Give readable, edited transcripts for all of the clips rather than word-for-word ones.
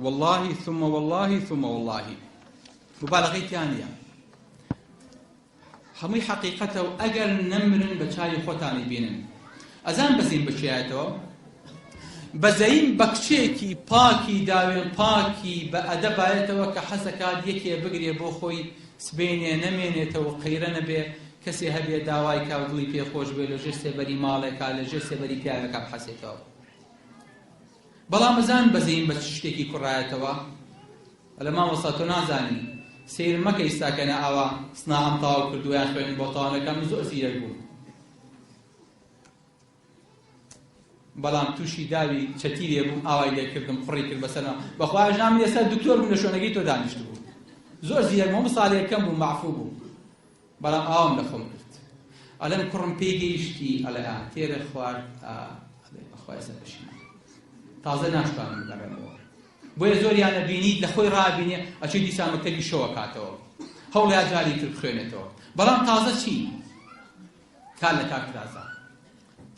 وەڵاهی ثم وەڵاهی ثم وەڵاهی موبالەغەی تیا نییە هەمووی حەقیقەتە و ئەگەر نەمرن بە چاوی خۆتانی بینن ئەزان بەزیم بچیایەتەوە بەزەیم بە کچێکی پاکی داوێن پاکی بە ئەدەبایەتەوە کە حەزەکات یەکێ بگرێ بۆ خۆی سبەینێ نەمێنێتەوە قەیرە نەبێ کەسێ هەبێ داوای کا و دڵی پێ خۆش بێ لە ژێر سێبەری ماڵێکا لە ژێر سێبەری پیاوێکا بحەسێتەوە بەڵام ئەزان بەزەیم بە چ شتێکی کوڕایەتەوە ئەلە مامۆستا تۆ نازانی سەیرم مەکە ئیستا کە نە ئاوا سناعەم تەواو کردووە یان خوێندن بۆ تەواو نەکا من زۆر زیرەک بووم بەڵام تووشی داوی چەتی لێ بووم ئاوای لێ کردم قڕی کرد بەسەرما بەخوایش نام لێسەر دکتۆر بووم لە شوێنەکەی تۆ دانیشتبوو زۆر زیرەک بووم ساڵ یەکەم بووم مەعفو بووم بەڵام ئاوام لە خۆم کرد ئەڵێم کوڕم پێی گەیشتی ئەڵێ ئا تێرە خوارد ئا ئەڵێ بەخوا ئێستا پەشیمان تازە ناشتوانم بگەڕێمەوە بۆیە زۆریانە بینیت لە خۆی ڕابینێ ئەچێ دیسان مەکتەبی شەوە کاتەوە هەوڵیا جاری تر بخوێنێتەوە بەڵام تازە چی کار لە کار ترازا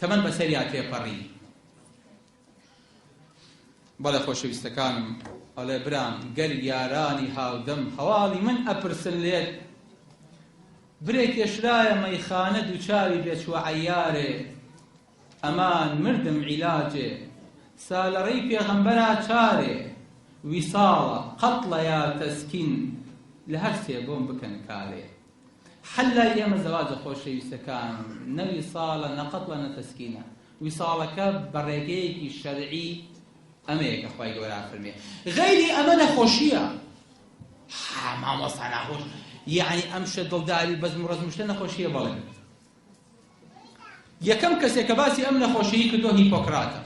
تەمەن بەسەریا تێپەڕی بەڵێ خۆشەویستەکانم ئەڵێ برام گەر یارانی هاودەم هەواڵی من ئەپرسن لێت برێ کێشرایە مەیخانە دووچاوی بێچوە عەیارێ ئەمان مردم عیلاجێ سا لە ڕێی پێغەمبەرا چارێ ویساڵە قەتڵە یا تەسکین لە هەر سێ بۆم بکەن کارێ حەل لای ئێمە زەواجە خۆشەویستەکانم نە ویساڵە نە قەتڵە نە تەسکینە ویساڵەکە بە ڕێگەیەکی شەرعی ئەمەیە کە خوای گەورە ئەفەرمێ غەیری ئەمە نەخۆشیە ها مامۆستا ناخۆش یعنی ئەم شتە دڵداری بەزم و ڕەزم شتە نەخۆشیە بەڵێ یەکەم کەسێک کە باسی ئەم نەخۆشیی کردووە هیپۆکراتە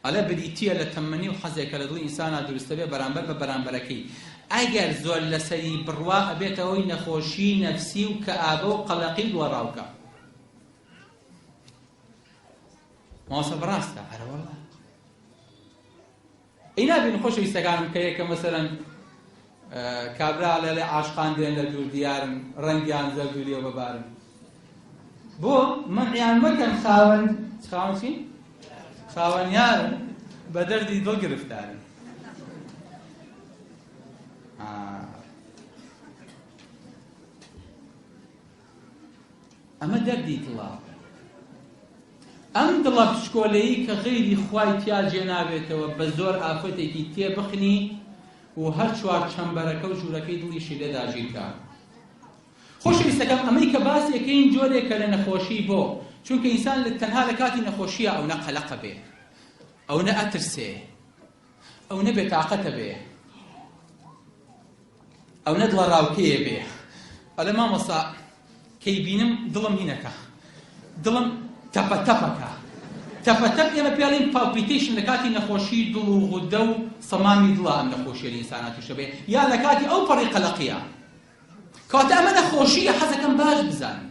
ئەڵێ بریتییە لە تەمەنی و حەزێکە لە دڵی ئینسانا دروستە بێ بەرامبەر بە بەرامبەرەکەی ئەگەر زۆر لەسەری بڕوا ئەبێتە هۆی نەخۆشی نەفسی و کەئابە و قەلەقی و دڵەڕاوکە مامۆستا بەڕاستە ئەرەوەڵا ئەی نابین خۆشەویستەکانم کە یەکە مەسەلەن کابرا لێڵێ عاشقان دێن لە دوور دیارن ڕەنگیان زەرد و لێو بەبارن بۆ مەنعیان مەکەن خاوەن خاوەن چین خاوەن یارن بە دەردی دڵ گرفتارن ئەمە دەردی دڵە. ئەم دڵە بچکۆلەیی کە غەیری خوای تیا جێ نابێتەوە بە زۆر ئافرەتێکی تێ بخنی و هەر چوار چەمبەرەکە و ژوورەکەی دڵیشی لێ داگیر کا. خۆشەویستەکەم ئەمەی کە باسی ئەکەین جۆرێکە لە نەخۆشی بۆ؟ چونکە ئینسان لە تەنها لە کاتی نەخۆشییا ئەونە قەلەقە بێ ئەونە ئەترسێ ئەونە بێتاقەتە بێ ئەونە دڵەڕاوکێیە بێ ئەڵێ مامۆستا کەی بینم دڵم هینەکە دڵم تەپە تەپەکە تەپە تەپ ئێمە پێڵین palpitation لە کاتی نەخۆشی دڵ و غودە و سەمامی دڵە ئەم نەخۆشیە لە ئینسانا تووشە بێ یا لە کاتی ئەو پەڕی قەلەقیە کەواتە ئەمە نەخۆشیە حەزەکەم باش بزانی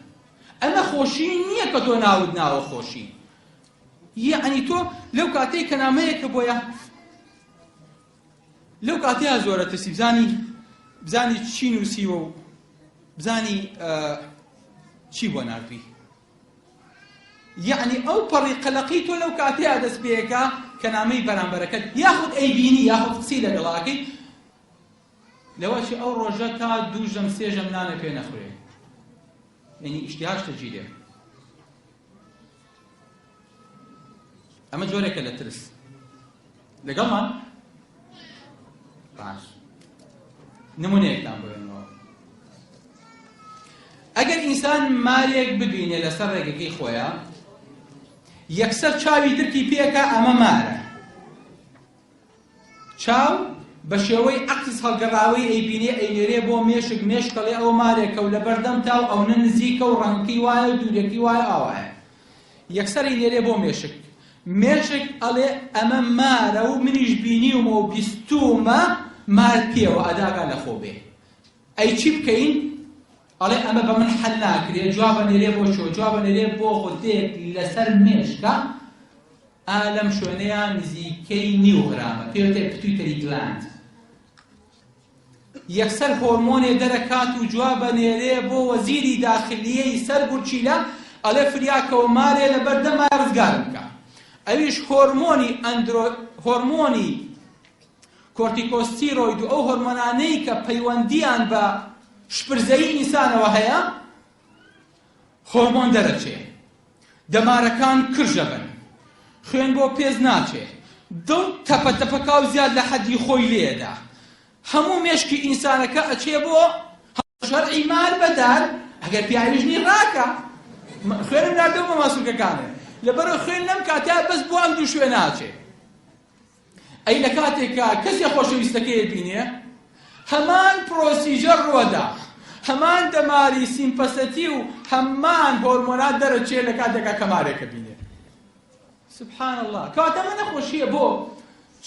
ئەمە خۆشی نییە کە تۆ ناوت ناوە خۆشی یەعنی تۆ لەو کاتەی کە نامەیەکە بۆیە لەو کاتەیا زۆرە ترسی بزانی بزانی چی نووسیوە و بزانی چی بۆ ناردووی یەعنی ئەو پەڕی قەلەقی تۆ لەو کاتەیا دەست پێکا کە نامەی بەرامبەرەکەت یاخود ئەیبینی یاخود قسەی لەگەڵاکەی لەوەچی ئەو ڕۆژە تا دوو ژەم سێ ژەم نانە پێ نەخورێ یعنی ئیشتیهاش تەگیرێ ئەمە جۆرێکە لە ترس لەگەڵمان باش نمونەیەکتان بۆ بێنمەوە ئەگەر ئینسان مارێک ببینێ لەسەر ڕێگەکەی خۆیان یەکسەر چاوی درکی پێکە ئەمە مارە چاو بە شێوەی عەکس هەڵگەڕاوەی ئەیبینێ ئەینێرێ بۆ مێشک، مێشک ئەڵێ ئەوە مارێکە و لەبەردەمتا و ئەونە نزیکە و ڕەنگەکەی وایە و دوورەکەی وایە ئاوایە. یەکسەر ئەینێرێ بۆ مێشک. مێشک ئەڵێ ئەمە مارە و منیش بینیومە و بیستوومە مار پێوە ئەداگا لەخۆ بێ. ئەی چی بکەین؟ ئەڵێ ئەمە بە من حەل ناکرێ، جواب ئەنێرێ بۆ چۆ؟ جواب ئەنێرێ بۆ غودەیەک لەسەر مێشکە، ئا لەم شوێنەیا نزیکەی نیو غرامە، پێی وترێ pituitary gland. یەکسەر هۆرمۆنێ دەرەکات و جواب ئەنێرێ بۆ وەزیری داخلیەی سەر گورچیلە، ئەڵێ فریاکەوە مارێ لەبەر دەمایە ڕزگارم بکە. ئەویش هۆرمۆنی ئەندرۆ هۆرمۆنی. کۆرتیکۆستیرۆید و ئەو هۆرمۆنانەی کە پەیوەندییان بە شپرزەیی ئینسانەوە هەیە هۆرمۆن دەرەچێ، دەمارەکان کرژەبن، خوێن بۆ پێست ناچێ، دڵ تەپە تەپەکا و زیاد لە حەدی خۆی لێدا، هەموو مێشکی ئینسانەکە ئەچێ بۆ شەرعی مار بە دار، ئەگەر پیاویش نی ڕاکە خوێنم ناردەوە بۆ ماسولکەکانێ، لەبەرئەوە خوێن لەم کاتەیا بەس بۆ ئەم دوو شوێنە ئەچێ. ئەی لە کاتێکا کەسێ خۆشەویستەکەی بینێ هەمان procedure ڕوەدا هەمان دەماری سیمپەسەتی و هەمان هۆرمۆنات دەرەچێ لە کاتێکا کەمارێکە بینێ سبحان اللە کەواتە ئەمە نەخۆشیە بۆ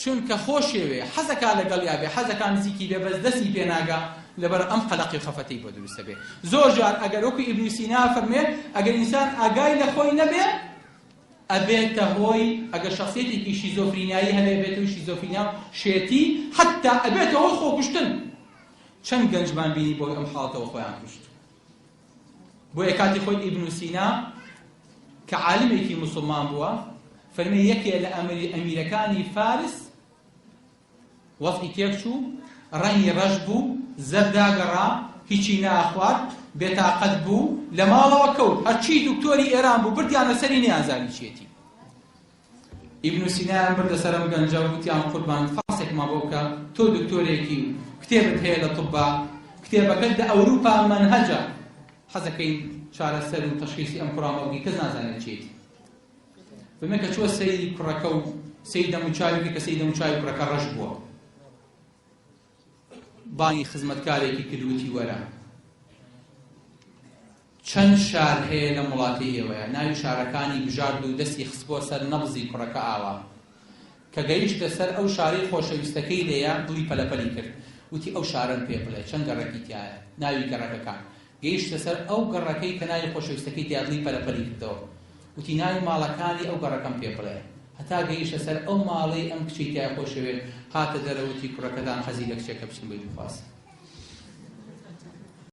چونکە خۆشێوێ حەزەکا لەگەڵیا بێ حەزەکا نزیکی بێ بەس دەستی پێ ناگا لەبەر ئەم قەلەقی و خەفەتەی بۆ دروستە بێ زۆر جار ئەگەر وەکو ئیبن سینا فەرمێ ئەگەر ئینسان ئاگای لە خۆی نەبێ ئەبێتە هۆی ئەگەر شەخسیەتێکی شیزۆفرینیایی هەبێ ئەبێتە هۆی شیزۆفرینیا و شێتی حەتتا ئەبێتە هۆی خۆکوشتن چەند گەنجمان بینی بۆی ئەم حاڵەتەوە خۆیان کوشت بۆیە کاتی خۆی ئیبن سینا کە عالمێکی موسڵمان بووە فەرمی یەکێ لە ئەمیرەکانی فارس وەزعی تێکچوو، ڕەنگی ڕەش بوو، زەرد داگەڕا، هیچی نەئەخوارد، بێتاقەت بوو، لە ماڵەوە کەوت، هەرچی دکتۆری ئێران بوو بردیانە سەری نەیانزانی چیەتی. ئیبن سینایان بردە سەر ئەم گەنجە و وتیان قوربان فەحسێکمان بۆ بکە، تۆ دکتۆرێکی و کتێبت هەیە لە طبا، کتێبەکەت لە ئەوروپا مەنهەجە، حەزەکەین چارەسەر و تەشخیسی ئەم کوڕامە بکەی، کەس نازانێت چیەتی. بمە کە چووە سەیری کوڕەکە و سەیری دەموچاوی کرد کە سەیری دەموچاوی کوڕەکە ڕەش بووە بانگی خزمەتکارێکی کرد وتی وەرە چەند شار هەیە لەم وڵاتی ئێوەیە ناوی شارەکانی بژارد و دەستی خستبووە سەر نەبزی کوڕەکە ئاوا کە گەیشتە سەر ئەو شارەی خۆشەویستەکەی لێیە دڵی پەلەپەلی کرد وتی ئەو شارەم پێ بڵێ چەند گەڕەکی تایە ناوی گەڕەکەکان گەیشتە سەر ئەو گەڕەکەی کە ناوی خۆشەویستەکەی تیا دڵی پەلەپەلی کردەوە. وتی ناوی ماڵەکانی ئەو گەڕەکەم پێ بڵێ. هەتا گەیشتە سەر ئەو ماڵەی ئەم کچەی تیا خۆشەوێ، هاتە دەرەوە وتی کوڕەکەتان حەزی لە کچێکە بچن بۆی بخوازن.